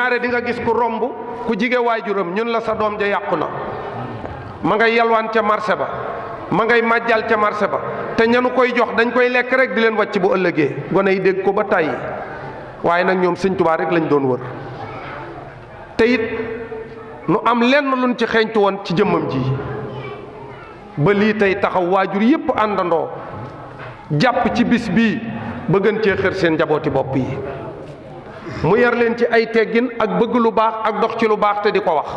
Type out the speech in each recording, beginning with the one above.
ñaare di nga gis ku romb ku jige waajuram ñun la sa doom ja yàqu na ma ngay yalwaan ca marché ba ma ngay màjjal ca marché ba te ñanu koy jox dañ koy lekk rek di leen wàcc bu ëllëgee gone yi dégg ko ba tàyyi waaye nag ñoom sëñ Tuubaa rek lañ doon wër te it nu am lenn luñ ci xeeñtu woon ci jëmmam ji ba lii tey taxaw waajur yépp àndandoo jàpp ci bis bii ba gën cee xër seen njabooti bopp yi mu yar leen ci ay teggin ak bëgg lu baax ak dox ci lu baax te di ko wax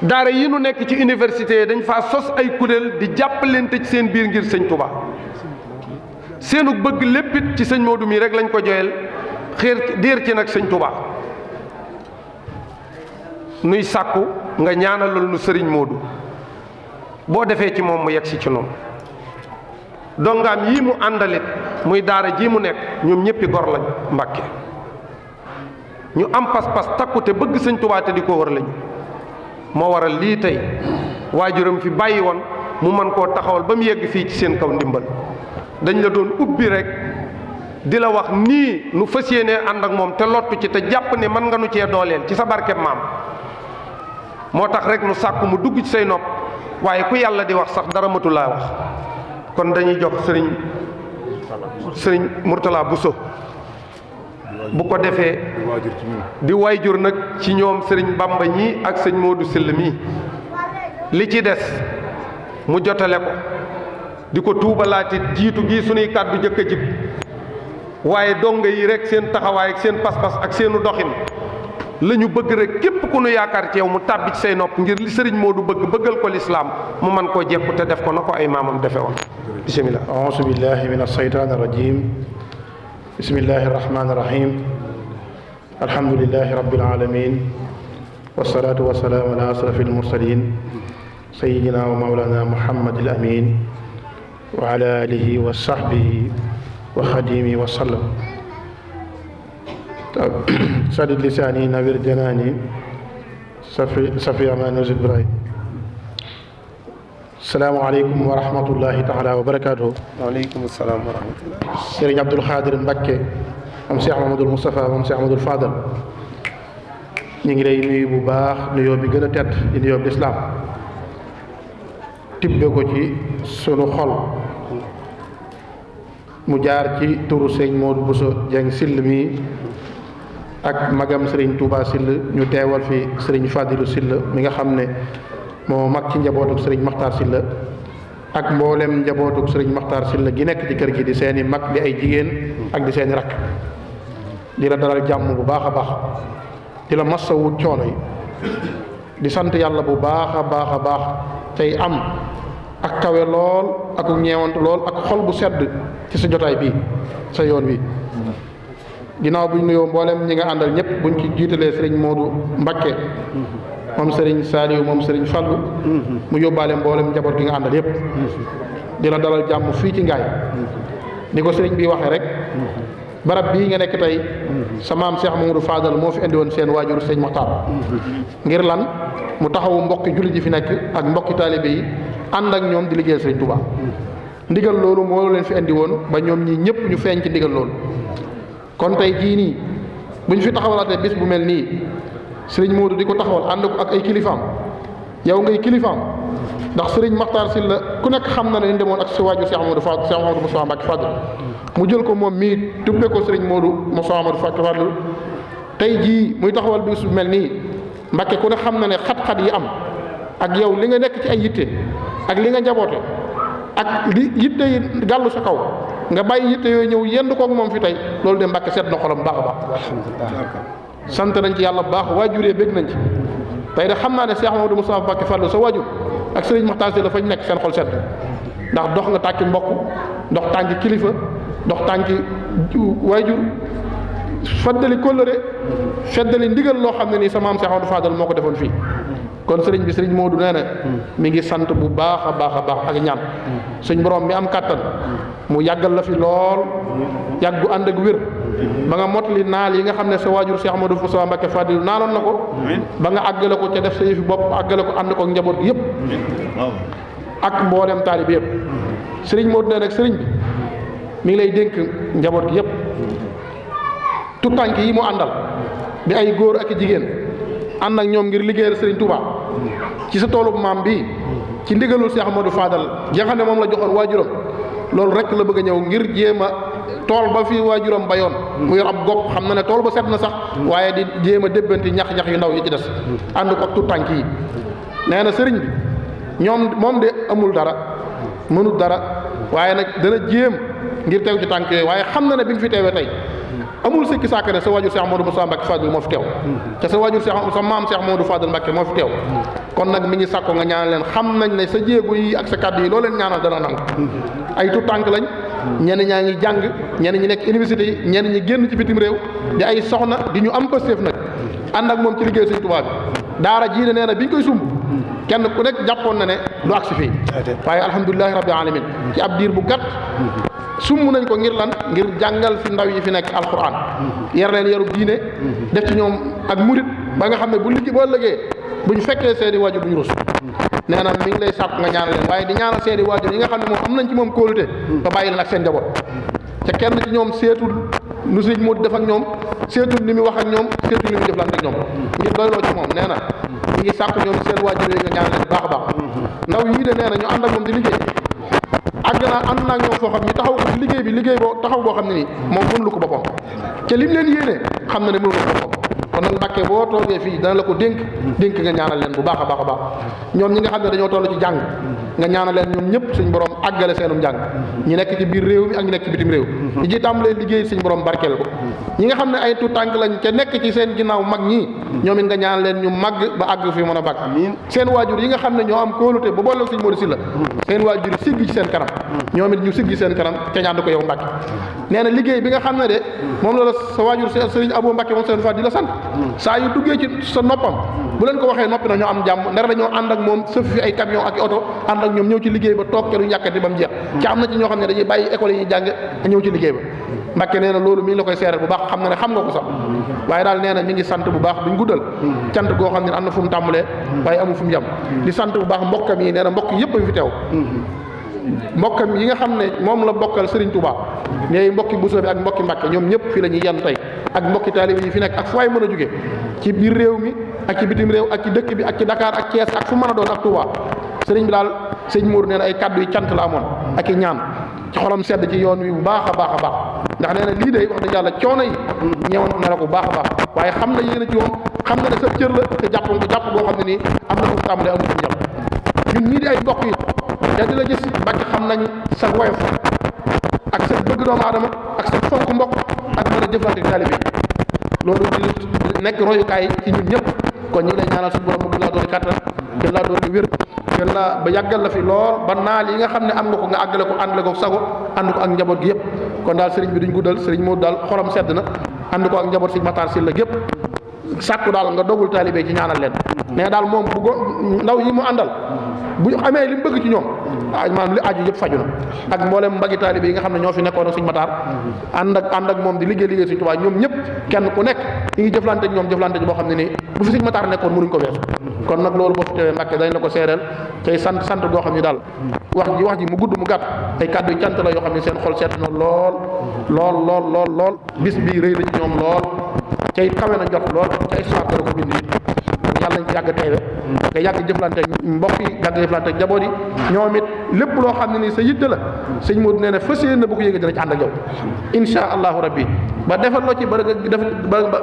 daara yi nu nekk ci université yi dañ faa sos ay kuréel di jàppalante ci seen biir ngir sëñ Tuubaa seenu bëgg léppit ci sëñ Modou mi rek lañ ko joyel xéer diir ci nag sëñ Tuubaa nuy sàkku nga ñaanalal nu sëriñ Modou boo defee ci moom mu yegg si ci noonu dongaam yii mu àndalit muy daara ji mu nekk ñoom ñëppi gor lañ Mbàkke ñu am pas-pas takku te bëgg sëñ Tuubaa te di ko wër lañu moo waral lii tey waajuram fi bàyyi woon mu mën koo taxawal ba mu yegg fii ci seen kaw ndimbal dañ la doon ubbi rek di la wax nii nu fas yéenee ànd ak moom te lottu ci te jàpp ne mën nga nu cee dooleel ci sa barkeb maam moo tax rek nu sàkku mu dugg ci say nopp waaye ku yàlla di wax sax dara matu laa wax kon dañuy jox sëriñ Mourtala Bousso bu ko defee di waajur nag ci ñoom sëriñ Bamba ñii ak sëñ Modou Syll mii li ci des mu jotale ko di ko tuubalaati jiitu gi sunuy kàddu jëkk a jib waaye donga yi rek seen taxawaay ak seen pas-pas ak seenu doxin la ñu bëgg rek képp ku nu yaakaar ci yow mu tàbbi ci say nopp ngir li sëriñ Modou bëggal ko lislaam mu mën koo jekku te def ko na ko ay maamam defe woon bismillah a'uuzu billahi min ashaytaani rajim bismillahi rahmaani rahim alhamdulillahi rabbil alamin wasalaatu wasalaamu ala asrafil mursalin sayyidina wa mawlana muhammadil amin wa ala alihi wa sahbihi wa xadimi wa sallam sadid lisaani nawir janaani safi amaani Ibrahim salaamaaleykum wa rahmatullahi taala wa barakaatuhu. waaleykum salaam wa rahmatullah. Sëriñ Abdul Xaadir Mbakke moom Cheikh Mamadul Moustapha moom Cheikh Mamadul Fadal ñu ngi lay nuyu bu baax nuyoo bi gën a tedd di nuyoo bi lislaam tibbe ko ci sunu xol mu jaar ci turu sëñ Modou Bousso Dieng Syll mi ak magam sëriñ Touba Syll ñu teewal fi sëriñ Fadilou Syll mi nga xam ne moo mag ci njabootuk sëriñ Maxtaar Syll ak mboolem njabootuk sëriñ Maxtaar Syll gi nekk ci kër gi di seeni mag di ay jigéen ak di seeni rakk di la dalal jàmm bu baax a baax di la massawut coono yi di sant yàlla bu baax a baax a baax tey am ak kawe lool ak ñeewant lool ak xol bu sedd ci sa jotaay bii sa yoon wi ginnaaw buñ nuyoo mboolem ñi nga àndal ñëpp buñ ci jiitalee sëriñ Modou Mbakke moom sëriñ Saliou moom sëriñ Fallou mu yóbbaale mboolem njaboot gi nga àndal yëpp di la dalal jàmm fii ci Ngaay ni ko sëriñ bi waxee rek barab bii nga nekk tey sa maam Cheikh Mamadou Fadal moo fi indi woon seen waajur sëñ Maxtaar ngir lan mu taxawu mbokki jullit yi fi nekk ak mbokki taalibe yi ànd ak ñoom di liggéeyal sëriñ Touba ndigal loolu moo leen fi indi woon ba ñoom ñii ñëpp ñu feeñ ci ndigal loolu kon tey jii nii bu ñu fi taxawalaatee bis bu mel nii sëriñ Modou di ko taxawal ànd ko ak ay kilifaam yow ngay kilifaam ndax sëriñ Maxtaar Syll ku nekk xam na ne ni demoon ak sa waajur Cheikh Mamadou Fadal Cheikh Mamadou Moussa Mbacke Fadal mu jël ko moom mii tuddee ko sëriñ Modou Moussa Mbacke Fadal tey jii muy taxawal bis bu mel nii Mbacke ku ne xam na ne xat-xat yi am ak yow li nga nekk ci ay yitte ak li nga njaboote ak li yitte yi gàllu sa kaw nga bàyyi yitte yooyu ñëw yendu koog moom fi tey loolu de Mbacke seet na xolam baax a baax. sant nañ ci yàlla bu baax waajuree bég nañ ci tey de xam naa ne Cheikh Mamadou Moussa Mbacke Fadal sa waajur ak sëriñ Maxtaar Syll fañ nekk seen xol sedd ndax dox nga tànki mbokk dox tànki kilifa dox tànki waajur feddali kóllëre feddali ndigal loo xam ne nii sa maam Cheikh Mamadou Fadal moo ko defoon fii kon sëriñ bi sëriñ Modou nee na mi ngi sant bu baax a baax a baax ak ñaan suñ borom mi am kàttan mu yàggal la fi lool yàggu ànd ak wér ba nga mottali naal yi nga xam ne sa waajur Cheikh Amadou Moussa Mbacke Fadil naaloon na ko ba nga àggale ko ca def sa yëfi bopp àggale ko ànd ko njaboot gi yëpp ak mboolem taalib yëpp sëriñ Modou nee nag sëriñ bi mi ngi lay dénk njaboot gi yëpp tout tànk yi mu àndal bi ay góor ak i jigéen ànd ak ñoom ngir liggéeyal Serigne Touba ci sa toolub maam bii ci ndigalul Cheikh Amadou Fadal gi nga xam ne moom la joxoon waajuram loolu rek la bëgg a ñëw ngir jéem a tool ba fi waajuram bayoon mu yor ab gopp xam na ne tool ba set na sax waaye di jéem a débbanti ñax-ñax yu ndaw yi ci des ànd ko ak tout tànk yi nee na sëriñ bi moom de amul dara mënul dara waaye nag dana jéem ngir teew ci tànk yooyu waaye xam na ne bi nga fi teewee tey amul sikki sàkk ne sa waajur Cheikh Amadou Moussa Mbacke Fadil moo fi teew te sa waajur sa maam Cheikh Amadou Fadil Mbacke moo fi teew kon nag mi ngi sàkko nga ñaanal leen xam nañ ne sa jéego yi ak sa kàddu yi loo leen ñaanal dana nangu ay tout tànk lañ ñenn ñaa ngi jàng ñenn ñi nekk université yi ñenn ñi génn ci bitim réew di ay soxna di ñu am pëstéef nag ànd ak moom ci liggéey Sëñ Tuubaa bi daara jii nee na bi ñu koy sumb kenn ku nekk jàppoon na ne du agsi fii waaye alhamdulilahi rabbil alamin ci ab diir bu gàtt sumb nañ ko ngir lan ngir jàngal fi ndaw yi fi nekk alquran yar leen yarub diine def ci ñoom ak murit ba nga xam ne bu liggéey bu ñu fekkee seeni waajur bu ñu rus nee na mi ngi lay sàpp nga ñaanal leen waaye di ñaanal seeni waajur yi nga xam ne moom am nañ ci moom kóolute ba bàyyi leen ak seen njaboot te kenn ci ñoom seetul nu sëñ moo def ak ñoom seetul ni muy wax ak ñoom seetul ni muy jëflante ak ñoom ngir doyloo ci moom nee na mi ngi sàpp ñoom seen waajur yi nga ñaanal leen baax a baax ndaw yii de nee na ñu ànd ak moom di liggéey ànd naa ak ñoom foo xam ñu taxaw ko ci liggéey bi liggéey boo taxaw boo xam ne nii moom mënulu ko boppam te lim leen yéene xam na ne mënulu ko boppam kon nag Mbàkke boo toogee fii dana la ko dénk nga ñaanal leen bu baax a baax a baax ñoom ñi nga xam ne dañoo toll ci jàng nga ñaanal leen ñoom ñëpp suñ borom àggale seenum jàng ñi nekk ci biir réew mi ak ñi nekk ci bitim réew ñi ci tàmbalee liggéey suñ borom barkeel ko ñi nga xam ne ay tuut tànk lañ ca nekk ci seen ginnaaw mag ñii ñoom it nga ñaanal leen ñu màgg ba àgg fi mën a bàgg seen waajur yi nga xam ne ñoo am kóolute ba boole suñ Modou Sylla seen waajur yi siggi ci seen kanam ñoom it ñu siggi seen kanam te ñaan ko yow Mbàkke nee na liggéey bi nga xam ne de moom la sa waajur Sëriñ Abou Mbàkke moom seen fa di la sant saa yu duggee ci sa noppam bu leen ko waxee noppi na ñoo am jàmm ndara dañoo ànd ak moom sëf fi ay camion ak i oto ànd ak ñoom ñëw ci liggéey ba toog ca lu yàkkati ba mu jeex ci am na ci ñoo xam ne dañuy bàyyi école yi ñuy jàng ñëw ci liggéey ba Mbàkke nee na loolu mi ngi la koy seeral bu baax xam na ne xam nga ko sax waaye daal nee na mi ngi sant bu baax duñ guddal cant goo xam ne am na fu mu tàmbalee waaye amul fu mu yem di sant bu baax mbokkam yi nee na mbokk yëpp a fi teew mbokkam yi nga xam ne moom la bokkal Serigne Touba ñooy mbokki Bousso bi ak mbokki Mbàkke ñoom ñëpp fii la ñuy yenn tey ak mbokki taalibe yi fi nekk ak fu waay mën a jóge ci biir réew mi ak ci bitim réew ak ci dëkk bi ak ci Dakar ak Thiès ak fu mën a doon ak Touba sëriñ bi daal sëñ Mour nee na ay kàddu yi cant la amoon ak i ñaan ci xolam sedd ci yoon wi bu baax a baax a baax ndax nee na lii day wax dëgg yàlla coono yi ñeewoon na la ko bu baax a baax waaye xam na yéen a ci woon xam na ne sa cër la te jàppoon ko jàpp boo xam ne nii am na fu mu tàmbalee amul fu mu jàpp ñun ñii di ay mbokk yi te di la gis Mbàkke xam nañ sa woyof ak sa bëgg doomu aadama ak sa fonk mbokk ak mën a jëflante ak taalibe bi loolu di nekk royukaay ci ñun ñëpp kon ñu ngi lay ñaanal suñu borom mu gën laa doon kàttan gën laa doon wér gën laa ba yàggal la fi lool ba naal yi nga xam ne am nga ko nga àggale ko àndale ko sago ànd ko ak njaboot gi yëpp kon daal sëriñ bi duñ guddal sëriñ moo daal xolam sedd na ànd ko ak njaboot si Matar Sylla gépp sàkku daal nga dogul taalibe ci ñaanal leen mais daal moom bu ndaw yi mu àndal bu amee li mu bëgg ci ñoom maanaam li aju yëpp faju na ak mboolem mbagi taalibe yi nga xam ne ñoo fi nekkoon ak Sëñ Matar ànd ak moom di liggéey Sëñ Tuubaa ñoom ñëpp kenn ku nekk ñi ngi jëflante ak ñoom jëflante boo xam ne nii bu fi Sëñ Matar nekkoon mënuñ ko weesu kon nag loolu boo fi teewee Mbàkke dañ la ko seereel tey sant goo xam ne daal wax ji mu gudd mu gàtt ay kàddu yu cant la yoo xam ne seen xol seet na lool bis bii rëy la ci ñoom lool tey kawe na jot lool ca histoire dara ko bind yi yàlla nañ ci yàgg teewe nga yàgg jëflante ak mbokk yi yàgg jëflante ak njaboot yi ñoom it lépp loo xam ne nii sa yitte la sëñ Modou nee na fas yéene na bu ko yëgee dina ci ànd ak yow insha allahu rabbi ba defal loo ci ba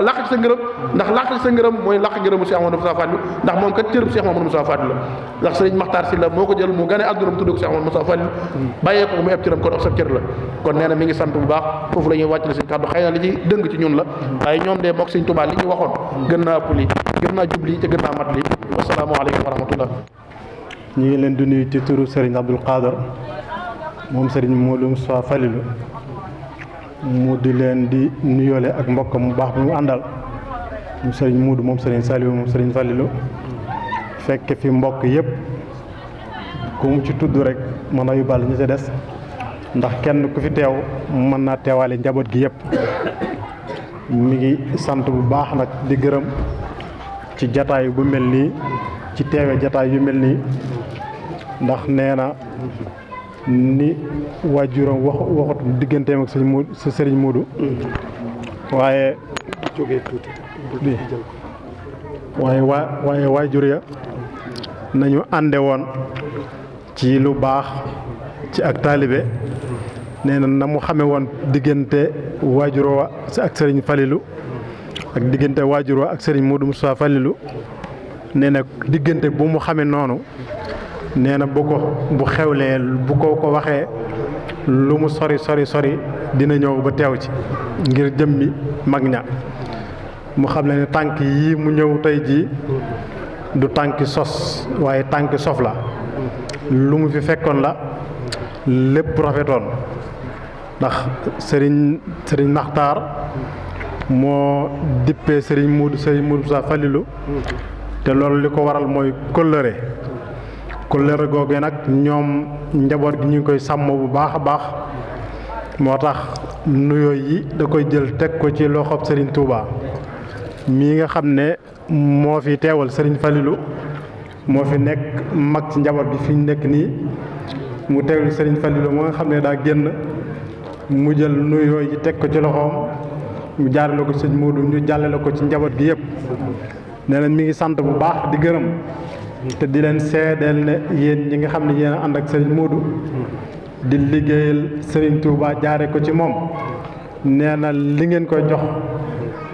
làq ci sa ngërëm ndax làq ci sa ngërëm mooy làq ngërëmu Cheikh Mamadou Moussa Fadilou ndax moom kat cërëb Cheikh Mamadou Moussa Fadilou la ndax sëriñ Makhtar Sylla moo ko jël mu gane àdduna mu tudd ko Cheikh Mamadou Moussa Fadilou bàyyee ko mu eb cëram kon sa cër la kon nee na mi ngi sant bu baax foofu la ñuy wàcc la suñ kàddu xëy na li ci dëng ci ñun la waaye ñoom de bokk Sëñ Tuubaa li ñu waxoon gën naa ëpp li gën naa jub li te gën naa mat li wasalaamaaleykum wa rahmatullah ñu ngi leen di nuyu ci turu Serigne Abdoul Khadr moom Serigne Modou Moussa Falilou mu di leen di nuyoole ak mbokkam mu baax bi mu àndal mu Serigne Modou moom Serigne Saliou moom Serigne Falilou fekk fi mbokk yëpp ku mu ci tudd rek mën a yóbbaale ñi ci des ndax kenn ku fi teew mën naa teewaale njaboot gi yëpp mi ngi sant bu baax nag di gërëm ci jataay bu mel nii ci teewe jataay yu mel nii ndax nee na ni waajuram waxut digganteem ak sa Sëriñ Modou waaye jógee tuuti bi waaye waajur ya nañu ànde woon ci lu baax ci ak taalibe nee na mu xame woon diggante waajur wa ak sëriñ Falilu ak diggante waajur wa ak sëriñ Modou Moussa Falilu nee na diggante bu mu xame noonu nee na bu xewlee bu ko waxee lu mu sori dina ñëw ba teew ci ngir jëmmi mag ña mu xam ne tànk yi mu ñëw tey jii du tànki sos waaye tànki sof la lu mu fi fekkoon la lépp rafetoon ndax sëriñ Maxtaar moo dippee sëriñ Modou Sa Falilu te loolu li ko waral mooy kóllëre googee nag ñoom njaboot gi ñu ngi koy sàmm bu baax a baax moo tax nuyoo yi da koy jël teg ko ci loxob sëriñ Touba mii nga xam ne moo fi teewal sëriñ Falilu moo fi nekk mag ci njaboot gi fi ñu nekk nii mu teewal sëriñ Falilu moo nga xam ne daa génn mu jël nuyoo yi teg ko ci loxoom mu jaarale ko sëñ Modou ñu jàllale ko ci njaboot gi yëpp nee na mi ngi sant bu baax di gërëm te di leen seedeel ne yéen ñi nga xam ne yéen a ànd ak sëriñ Modou di liggéeyal sëriñ Touba jaare ko ci moom nee na li ngeen koy jox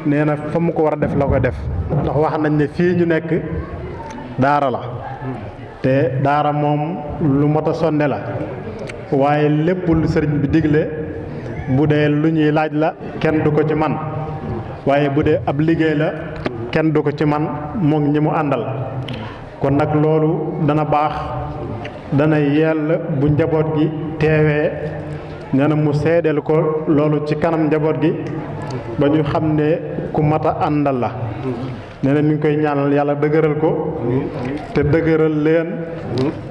nee na fa mu ko war a def la koy def ndax wax nañ ne fii ñu nekk daara la te daara moom lu mot a sonne la waaye lépp lu sëriñ bi digle bu dee lu ñuy laaj la kenn du ko ci man waaye bu dee ab liggéey la kenn du ko ci man moom ñi mu àndal kon nag loolu dana baax dana yell bu njaboot gi teewee nee na mu seedeel ko loolu ci kanam njaboot gi ba ñu xam ne ku mat a àndal la nee na mi ngi koy ñaanal yàlla dëgëral ko te dëgëral leen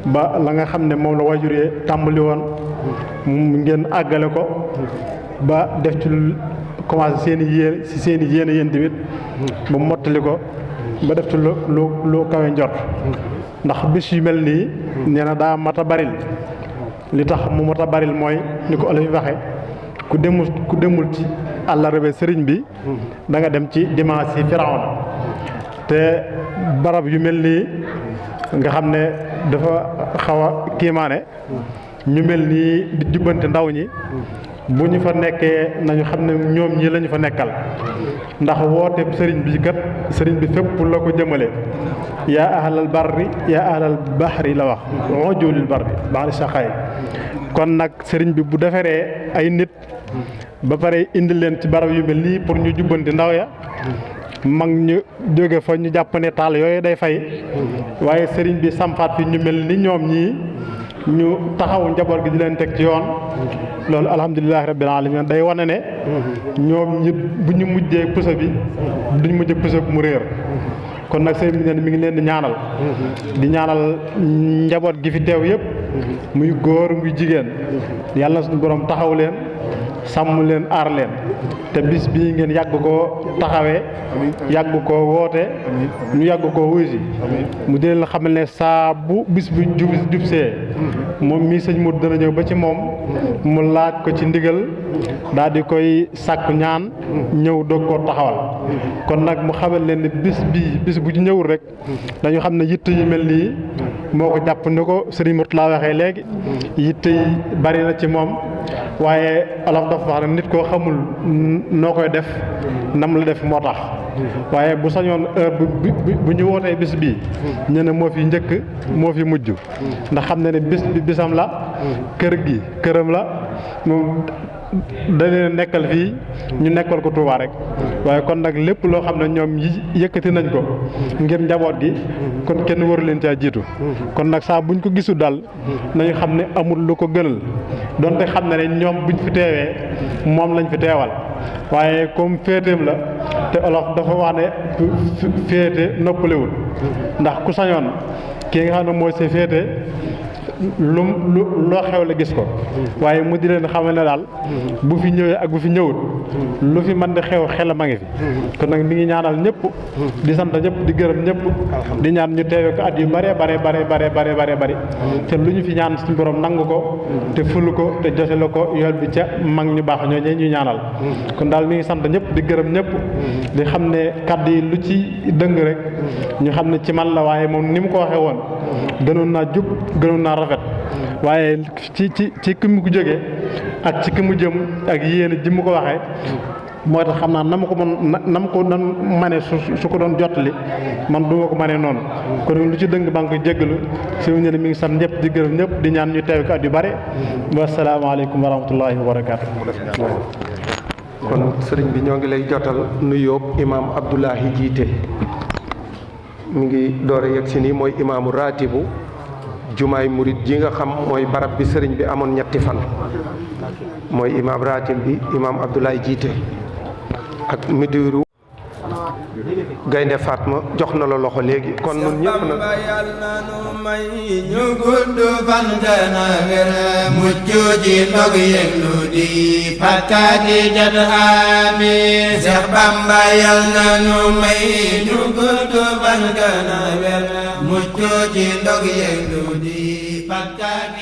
ba la nga xam ne moom la waajuree tàmbali woon ngeen àggale ko ba def ci commencé seen i yéene yéen tamit ba mottali ko ba def ci lu kawe njort ndax bis yu mel nii nee na daa mat a baril li tax mu mat a baril mooy ni ko olof yi waxe ku demul ci àllarba sëriñ bi da nga dem ci dimanche yi Firawna te barab yu mel nii nga xam ne dafa xaw a kiimaane ñu mel nii di jubbante ndaw ñi bu ñu fa nekkee nañu xam ne ñoom ñii lañu fa nekkal ndax woote sëriñ bi kat sëriñ bi fépp la ko jëmale yaa ahlal barri yaa ahlal bahri la wax ujulil barri ba'da saxaay kon nag sëriñ bi bu defaree ay nit ba pare indi leen ci barab yu mel nii pour ñu jubbanti ndaw ya mag ñu jóge fa ñu jàpp ne taal yooyu day fay waaye sëriñ bi sampaat fi ñu mel ni ñoom ñii ñu taxaw njaboot gi di leen teg ci yoon loolu alhamdulilahi rabbil alamin day wane ne ñoom ñi bu ñu mujjee puso bi duñ mujjee puso bu mu réer kon nag sëriñ bi mi ngi leen di ñaanal njaboot gi fi teew yëpp muy góor muy jigéen yàlla na suñu borom taxaw leen sàmm leen aar leen te bis bii ngeen yàgg koo taxawee yàgg koo woote ñu yàgg koo wuy si mu di leen xamal ne saa bu bis bu jubsee moom mii sëñ Modou dana ñëw ba ci moom mu laaj ko ci ndigal daal di koy sàkku ñaan ñëw doog koo taxawal kon nag mu xamal leen ne bis bu ci ñëwul rek dañu xam ne yitte yu mel nii moo ko jàpp ni ko sëriñ Mourtala waxee léegi yitte yi bari na ci moom waaye olof dafa wax ne nit koo xamul noo koy def nam la def moo tax waaye bu sañoon heure bu ñu wootee bis bii ñu ne moo fi njëkk moo fi mujj ndax xam ne bis bi bisam la kër gi këram la moom dañu nekkal fii ñu nekkal ko Touba rek waaye kon nag lépp loo xam ne ñoom yëkkati nañ ko ngir njaboot gi kon kenn waru leen caa jiitu kon nag saa buñ ko gisul daal nañu xam ne amul lu ko gënal donte xam ne ñoom buñ fi teewee moom lañ fi teewal waaye comme féeteem la te olof dafa wax ne féete noppalewul ndax ku sañoon kii nga xam ne mooy sa féete loo xew la gis ko waaye mu di leen xamal ne daal bu fi ñëwee ak bu fi ñëwut lu fi mën di xew xelam a ngi fi kon nag mi ngi ñaanal ñëpp di sant ñëpp di gërëm ñëpp di ñaan ñu teewe ko at yu bare bare te lu ñu fi ñaan suñu borom nangu ko te ful ko te jotale ko yool bi ca mag ñu baax ñooñee ñu ñaanal kon daal mi ngi sant ñëpp di gërëm ñëpp di xam ne kàddu yi lu ci dëng rek ñu xam ne ci man la waaye moom ni mu ko waxee woon gënoon naa jub gënoon naa rafet waaye ci ki mu ko jógee ak ci ki mu jëm ak yéen ji mu ko waxee moo tax xam naa na ma ko mane su ko doon jottali man du ma ko mane noonu kon lu ci dëng ba nga koy jéggalu si ñu ne mi ngi sant ñëpp di gërëm ñëpp di ñaan ñu teew ko at yu bare wasalaamaaleykum wa rahmatullahi wa barakaatu. kon sëriñ bi ñoo ngi lay jotal nuyoo imaam Abdoulahi Jiite mi ngi door a yegg si nii mooy imaamu raatibu jumaay murit ji nga xam mooy barab bi sëriñ bi amoon ñetti fan mooy imaam raatib bi imaam Abdoulahi Jiite ak midiru Gaynde Fatma jox na la loxo léegi kon nun ñëpp nag may ñu gudd fan gana wér mucc ji ndog yëglu di pakkaati jat amin Seex Bamba yal na nu may ñu gudd fan gana wér mucc ji ndog yëglu di pakkaati